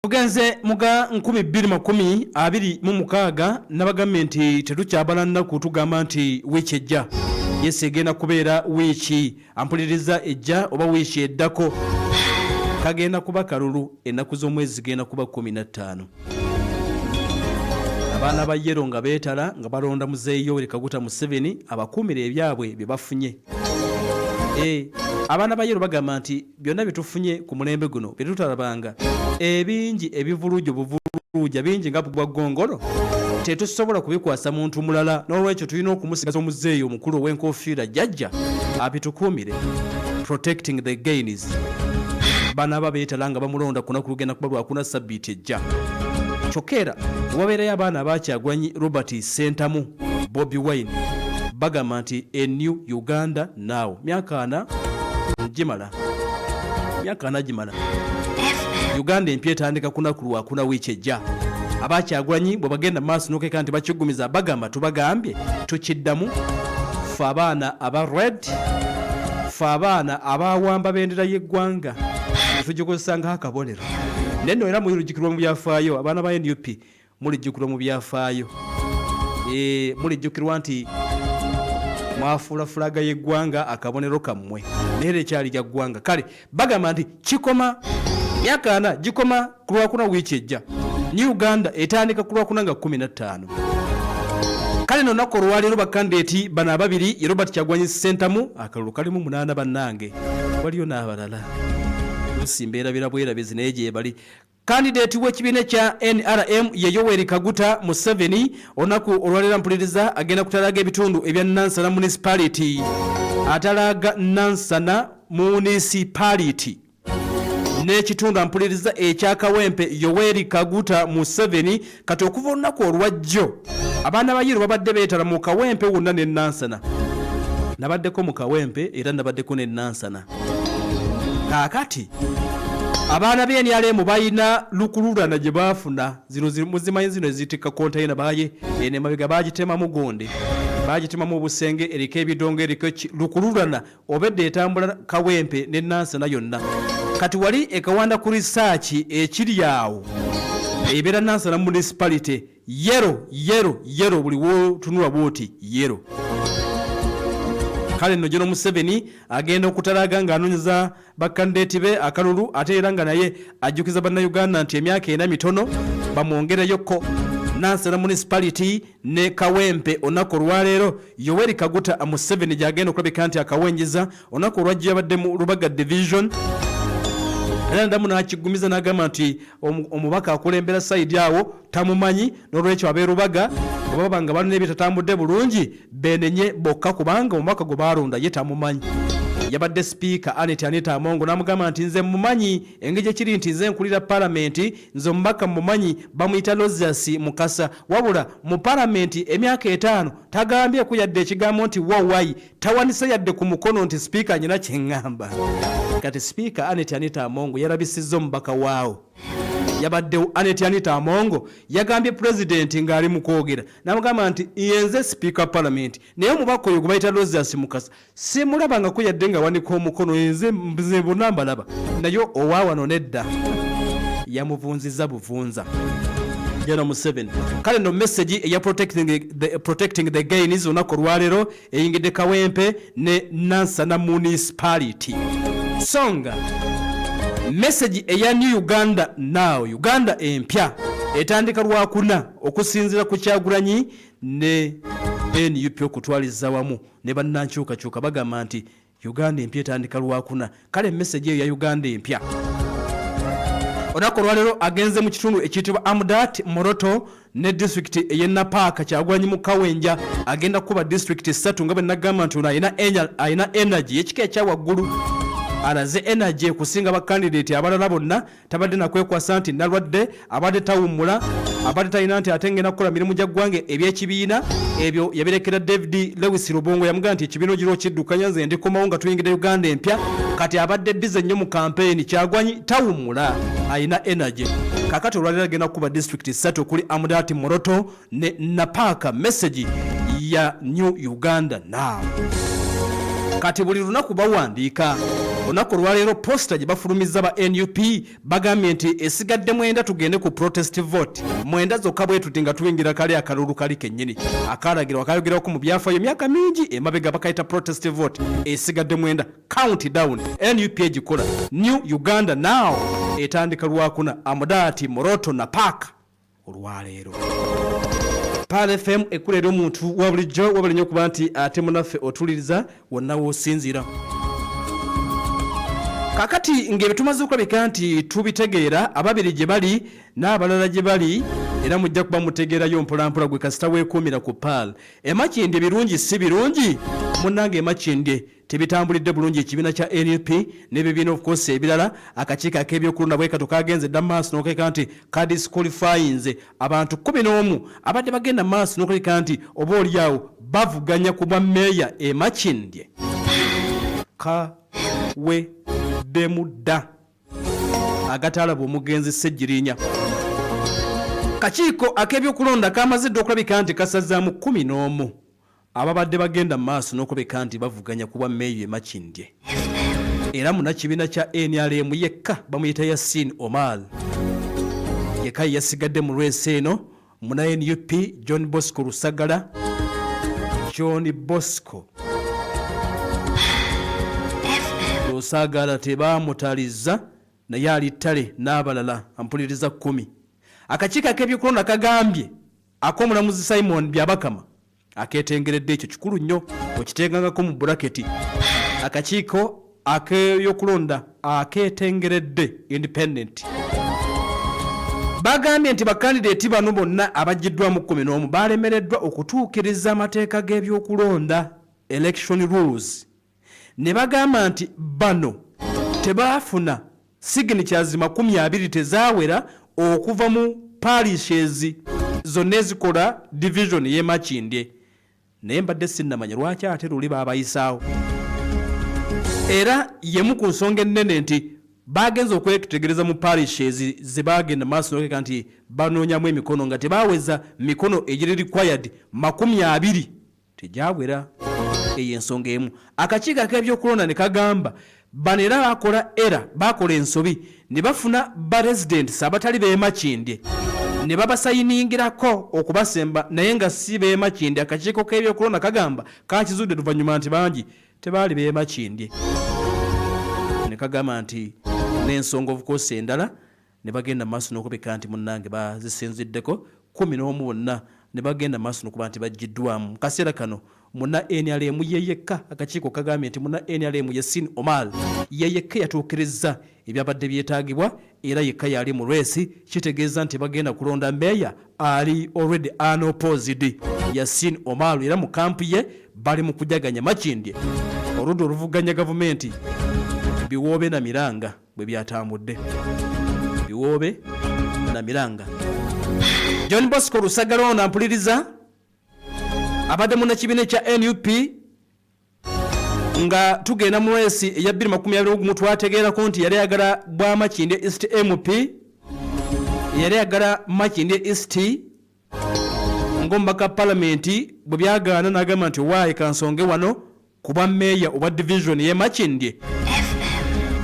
Tugenze mu ga 2026, nabagambye nti tetukyabala nnaku, tugamba nti wiiki ejja. Yes, egenda kubeera wiiki ampuliriza ejja oba wiiki eddako. Kagenda kuba kalulu, ennaku z'omwezi zigenda kuba 15. Abaana ba yellow nga beetala nga balonda Muzeeyi Yoweri Kaguta Museveni abakuumire ebyabwe bye bafunye. Abaana ba yellow bagamba nti byonna bye tufunye ku mulembe guno bye tutalabanga, ebingi ebivuluuja obuvuluuja bingi nga bwa ggongolo, tetusobola kubikwasa muntu mulala, n'olwekyo tulina okumusigaza omuzeeyi omukulu ow'enkofiira jjajja abitukuumire. Protecting the gains. Banaaba beetala nga bamulonda ku lunaku lugenda kuba Lwakuna ssabbiiti ejja. Kyokka era wabeerayo abaana aba Kyagulanyi Robert Ssentamu, Bobi Wine, bagamba nti a new Uganda now. Myaka 40 gimala, myaka 40 gimala. Uganda empya etandika kunaku Lwakuna wiiki ejja. Abakyagulanyi bwe bagenda maaso nokeka nti bakiggumiza, bagamba tubagambye tukiddamu, ffe abaana aba red, ffe abaana abawamba bendera y'eggwanga netugikozesa ng'akabonero. Naye nno era mulijjukirwa mu byafaayo, abaana ba NUP mulijjukirwa mu byafaayo. Mulijjukirwa nti mwafuula fulaga y'eggwanga akabonero kammwe, naye era ekyali lya ggwanga. Kale bagamba nti kikoma, myaka 40 gikoma ku Lwakuna wiiki ejja. New Uganda etandika ku Lwakuna nga 15. Kale no olunaku olwaleero bakandideeti bano ababiri ye Robert Kyagulanyi Ssentamu, akalulu kalimu 8 bannange, waliyo n'abalala lusi mbeerabira bwerabizi naye gyebali. Kandideeti w'ekibiina kya NRM ye Yoweri Kaguta Museveni. Olunaku olwaleero mpuliriza agenda kutalaaga ebitundu ebya Nansana Municipality, atalaaga Nansana Municipality n'ekitundu ampuliriza ekya Kawempe. Yoweri Kaguta Museveni kati okuva olunaku olwajjo abaana ba yellow babadde beetala mu Kawempe wonna ne Nansana. Nabaddeko mu Kawempe era nabaddeko ne Nansana. Kaakati abaana ba NRM balina lukululana gye baafuna, zino muzimanyi zino ezitikka konteyina, baye eno emabega bagitemamu gundi, bagitemamu obusenge, eriko ebidongo, eriko lukululana obedda etambula Kawempe ne Nansana yonna. Kati wali ekawanda ku risaaki ekiri awo ebeera Nansana Municipality, yellow, yellow, yellow, buli wotunula bwoti yellow. Kale nno General Museveni agenda okutalaga ng'anoonyeza bakandideeti be akalulu, ate era nga naye ajjukiza Bannayuganda nti emyaka 4 mitono, bamwongereyoko. Nansana Municipality ne Kawempe olunaku olwaleero Yoweri Kaguta Museveni gy'agenda okulabika nti akawenjeza. Olunaku olwajjo yabadde mu Lubaga Division era nadamu n'akiggumiza n'agamba nti omubaka akulembera sayidi awo tamumanyi, n'olwekyo ab'e Lubaga bwe baba nga balina ebitatambudde bulungi beenenye bokka kubanga omubaka gwe baalonda ye tamumanyi. Yabadde sipiika Annet Anita Among n'amugamba nti nze mmumanyi, engeri gye kiri nti nze nkulira palamenti, nze omubaka mmumanyi, bamuyita Aloysius Mukasa, wabula mu palamenti emyaka 5 tagambyeko yadde ekigambo nti wawayi, tawanise yadde ku mukono nti sipiika nyina kye ŋŋamba. Kati sipiika Annet Anita Among yalabisizza omubaka waawo. Yabaddewo Annet Anita Among yagambye pulezidenti ng'ali mu kwogera n'amugamba nti yenze sipiika wa palamenti, naye omubaka oyo gwe bayita Aloysius Mukasa simulabangako yadde ng'awanika omukono, nze bonna mbalaba naye owa wano nedda. Yamuvunzizza buvunza General Museveni. Kale no message eya protecting the gains olunaku olwaleero eyingidde Kawempe ne Nansana Municipality. Songa message eya New Uganda Now, Uganda empya etandika Lwakuna okusinziira ku Kyagulanyi ne NUP okutwaliza wamu ne bannankyukakyuka, bagamba nti Uganda empya etandika Lwakuna. Kale message eyo ya Uganda empya olunaku olwaleero agenze mu kitundu ekiyitibwa Amudat Moroto ne disitulikiti ey'e Napaaka. Kyagulanyi mu Kawenja agenda kukuba disitulikiti 3 nga bwe nagamba nti ono alina energy y'ekika ekya waggulu, alaze energy okusinga bakandideeti abalala bonna. Tabadde nakwekwasa nti nalwadde, abadde tawummula, abadde talina nti ate ngenda kukola mirimu gya ggwanga, eby'ekibiina ebyo yabirekera David Lewis Rubongoya, yamugamba nti ekibiina ogira okiddukanya, nze ndikomawo nga tuyingidde Uganda empya. Kati abadde bize nnyo mu kampeyini. Kyagulanyi tawummula, alina energy. Kakati olwaleero agenda kukuba disitulikiti 3 okuli Amudat, Moroto ne Napaaka, message ya New Uganda Now. Kati buli lunaku bawandiika. Olunaku olwaleero poster gye bafulumizza ba nup bagambye nti esigadde mwenda tugende ku protest vote, mwenda zokka bwe tuti nga tuyingira kali akalulu kali kennyini akalagirwa akayogerwako mu byafaayo emyaka mingi emabega, bakayita protest vote. Esigadde mwenda, count down. Nup egikola New Uganda Now etandika Lwakuna, Amudaati, Moroto na Park. Olwaleero Pearl FM ekkula eri omuntu wa bulijjo. Wabula nnyo okuba nti ate munaffe otuliriza wonna w'osinziira. Kakati ng'ebyo tumaze okulabika nti tubitegeera, ababiri gye bali n'abalala gye bali, era mujja kuba mutegeerayo mpolampola. Gwe kasita weekuumira ku Pearl. Emakindye birungi si birungi, munnange, Emakindye tebitambulidde bulungi ekibiina kya NUP n'ebibiina of course ebirala. Akakiiko ak'ebyokulonda bwe kato kagenze dda maaso n'okuleka nti kadisqualifyinze abantu 11 abadde bagenda maaso n'okuleka nti oba oliawo bavuganya ku bwa meeya e Makindye. Kaweddemu dda agataalaba omugenzi Ssegirinya. Kakiiko ak'ebyokulonda kamaze dda okulabika nti kasazaamu 11 ababadde bagenda mu maaso n'okulabika nti bavuganya ku bwa meeya e Makindye, era munnakibiina kya NRM yekka bamuyita Yasin Omar yekka ye yasigadde mu race eno. Muna NUP John Bosco Rusagala, John Bosco Rusagala tebamutaliza naye ali ttale n'abalala ampuliriza 10. Akakiiko ak'ebyokulonda kagambye ak'omulamuzi Simon Byabakama akeetengeredde. Ekyo kikulu nnyo, okiteekangako mu buraketi, akakiiko ak'ebyokulonda akeetengeredde, independent. Bagambye nti bakandideeti bano bonna abaggiddwamu 11 balemereddwa okutuukiriza amateeka g'ebyokulonda, election rules, ne bagamba nti bano tebaafuna signatures 20 tezaawera okuva mu parishes zonna ezikola division y'e Makindye. Naye mbadde sinnamanya lwaki ate luli baabayisaawo. Era yemu ku nsonga ennene nti bagenze okwetegereza mu parishes ze bagenda maaso nokeka nti banoonyamu emikono nga tebaweza mikono egiri required, 20 tegyawera. Eyo ensonga emu. Akakiiko ak'ebyokulonda ne kagamba bano era bakola era bakola ensobi ne bafuna ba residents abatali b'emakindye ne babasayiningirako okubasemba naye nga si b'emakindye. Akakiiko k'ebyokulonda kagamba kakizudde luvannyuma nti bangi tebaali b'emakindye, ne kagamba nti n'ensonga of course endala ne bagenda maaso n'okubika nti munnange bazisinziddeko, 11 bonna ne bagenda maaso n'okuba nti baggiddwamu. Mu kaseera kano muna NRM ye yekka, akakiiko kagambye nti muna NRM Yasin Omar ye yekka yatuukirizza ebyabadde byetaagibwa era yekka yali mu race. Kitegeeza nti bagenda kulonda meeya ali already unopposed, Yasin Omar, era mu kampu ye bali mu kujaganya. Makindye oludda oluvuganya gavumenti biwoobe na miranga bwe byatambudde, biwoobe na miranga. John Bosco Rusagala ono ampuliriza abadde munnakibiina ekya NUP. Nga tugenda mu race eya 2021 twategeerako nti yali ayagala bwa Makindye East MP, yali ayagala Makindye East ng'omubaka palamenti. Bwe byagaana n'agamba nti owaaye kansonge wano ku bwa meeya obwa division y'e Makindye.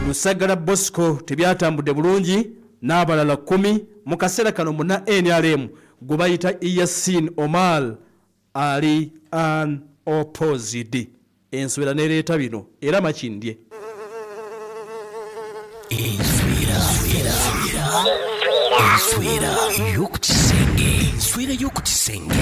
Lusagala Bosco tebyatambudde bulungi n'abalala 10. Mu kaseera kano muna NRM gwe bayita Yasin Omar ali unopposed. Enswera nereeta bino era Makindye. Enswera, enswera y'oku kisenge, enswera y'oku kisenge.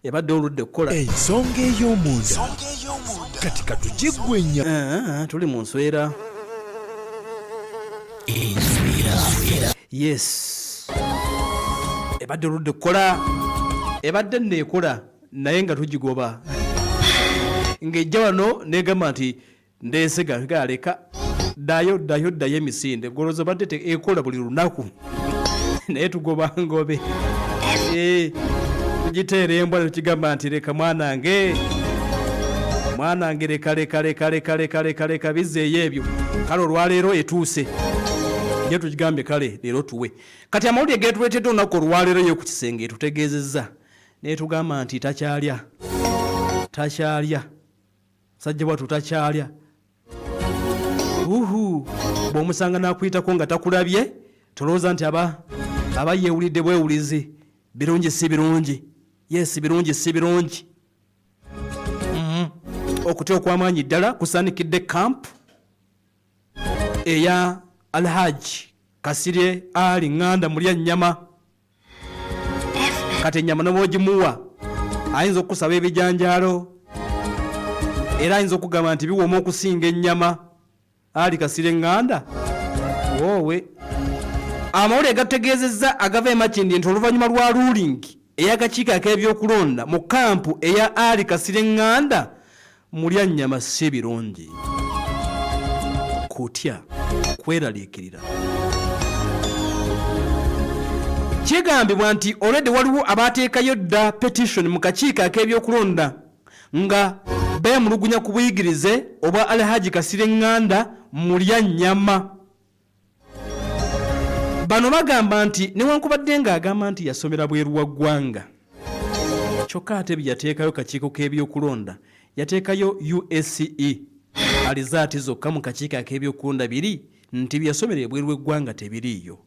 Ebadde oludde kukola. Ensonga ey'omunda kati katugigwenya. Ah, tuli mu nswera. Enswera. Yes, ebadde oludde kukola, ebadde nno ekola naye nga tugigoba ng'ejja wano negamba nti ndeese galeka ddayo ddayo ddayo emisinde goloza badde ekola buli lunaku naye tugoba ngobe. Tugiteera embwa nekigamba nti leka mwanange, mwanange, leka leka leka leka leka leka leka bizeeyo ebyo. Kale olwaleero etuuse ye tugigambye kale leero tuwe. Kati amawulire getuleetedde olunaku olwaleero ye ku kisenge etutegeezezza netugamba nti takyalya, takyalya, musajja watu takyalya. Uhu. Omuntu bw'omusanga n'akuyitako nga takulabye, tolowooza nti aba aba yeewulidde bwewulizi. Birungi si birungi, yes, birungi si birungi. Okutya okw'amaanyi ddala kusaanikidde camp eya Alhaji Kasirye Ali Ŋŋanda Mulya Nnyama. Kati ennyama nobwogimuwa ayinza okukusaba ebijanjaalo, era ayinza okugamba nti biwooma okusinga ennyama. Ali Kasirye Ŋŋanda woowe. Amawulire gatutegeezezza agava e Makindye nti oluvannyuma lwa ruling ey'akakiiko ak'ebyokulonda mu kampu eya Ali Kasirye Ŋŋanda Mulya Nnyama si birungi, kutya, kweraliikirira. Kigambibwa nti already waliwo abaateekayo dda petition mu kakiiko ak'ebyokulonda nga beemulugunya ku buyigirize obwa Alhaji Kasirye Nganda Mulya Nnyama. Bano bagamba nti newankubadde ng'agamba nti yasomera bweru wa ggwanga, kyokka ate bye yateekayo kakiiko k'ebyokulonda yateekayo UACE alizaati zokka mu kakiiko ak'ebyokulonda biri nti bye yasomera ebweru w'eggwanga tebiriiyo.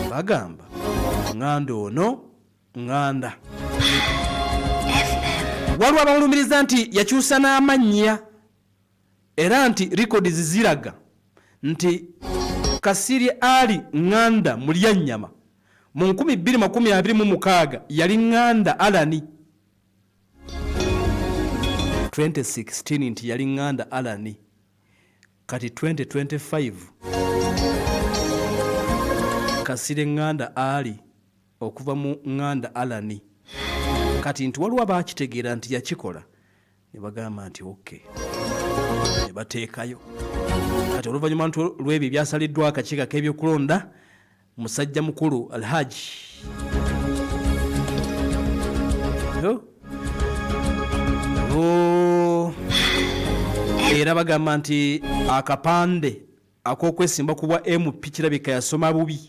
Bagamba Nganda ono Nganda. Waliwo abamulumiriza nti yakyusa n'amannya era nti records ziraga nti Kasirye Ali Nganda Mulyannyama mu 2026 yali Nganda Alani. 2016 nti yali Nganda Alani, kati 2025 Kasirye Nganda Ali okuva mu Nganda Alani. Kati nti waliwo abaakitegeera nti yakikola ne bagamba nti ok, ne bateekayo. Kati oluvannyuma nti lw'ebyo ebyasaliddwa akakiiko ak'ebyokulonda, musajja mukulu Alhaji era bagamba nti akapande ak'okwesimba ku bwa MP kirabika yasoma bubi,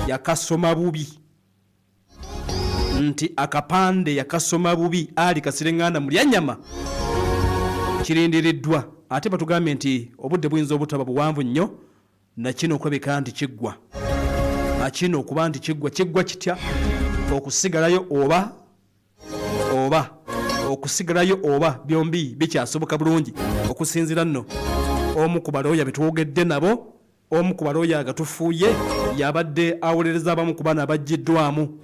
yakasoma bubi, nti akapande yakasoma bubi. Ali Kasirye Nganda Mulyanyama kirindiriddwa, ate batugambye nti obudde buyinza obutaba buwanvu nnyo nakino okulabika nti kiggwa, nakino okuba nti kiggwa. Kiggwa kitya? Okusigalayo oba okusigalayo oba byombi bikyasoboka bulungi, okusinziira nno omu ku balooya betwogedde nabo. Omu ku balooya agatufuuye yabadde awolereza abamu ku bano abaggiddwamu.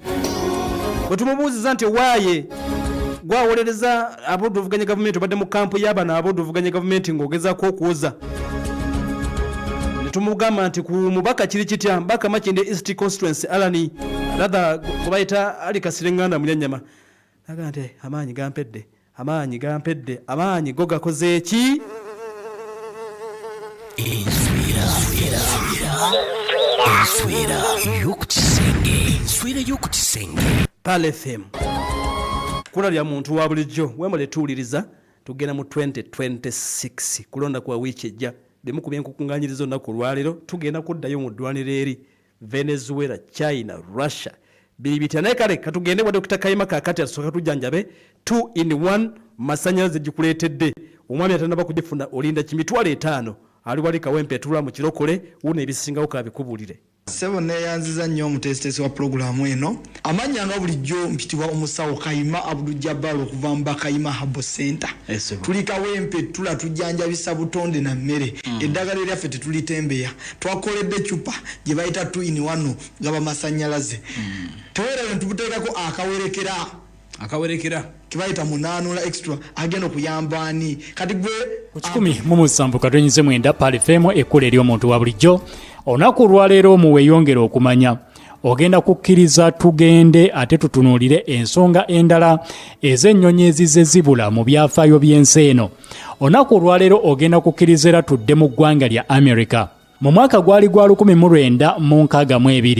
Bwe tumubuuziza nti owaaye gwawolereza ab'oduvuganya gavumenti, obadde mu kampu y'abano ab'oduvuganya gavumenti ng'ogezaako okuwoza, ne tumugamba nti ku mubaka kiri kitya, mbaka Makindye East Constituency Alani rather gwe bayita Ali Kasirye Nganda Mulyannyama, naga nti amaanyi gampedde, amaanyi gampedde, amaanyi go gakoze ki? Enswera y'oku kisenge, enswera y'oku kisenge. Pearl FM kula lya muntu wa bulijjo, wemale tuwuliriza. Tugenda mu 2026 kulonda kwa wiiki ejja. Bimu ku byenkukunganyiriza olunaku olwaleero, tugenda kuddayo mu ddwaniro eri Venezuela, China, Russia biri bitya? Naye kale katugende wa Dr. Kayima kakati asooka tujjanjabe 2 in 1 masanyalaze gikuleetedde. Omwami atanaba kugifuna olinda ki? 50,000 ali wali Kawempe etula mu kirokole, wuno ebisingawo kabikubulire. Ssebo nneeyanziza nnyo omuteesiteesi wa pulogulaamu eno. Amannya nga bulijjo mpitibwa omusawo Kayima Abdu Jabbar okuva mu Bakayima Herbal Center. Tuli Kawempe Ttula tujjanjabisa butonde na mmere. Eddagala eryaffe tetulitembeya. Twakoledde eccupa gye bayita two in one gaba masannyalaze. Teweerabira nti tubuteekako akawerekera. Akawerekera. Ke bayita munaanula extra agenda okuyamba ani? Kati gwe. Ku 107.9 Pearl FM ekkula ery'omuntu wa bulijjo. Olunaku olwaleero mu Weeyongere Okumanya ogenda kukkiriza tugende ate tutunuulire ensonga endala ez'ennyonyi ezizze zibula mu byafaayo by'ensi eno. Olunaku olwaleero ogenda kukkiriza era tudde mu ggwanga lya America. Mu mwaka gwali gwa 1962.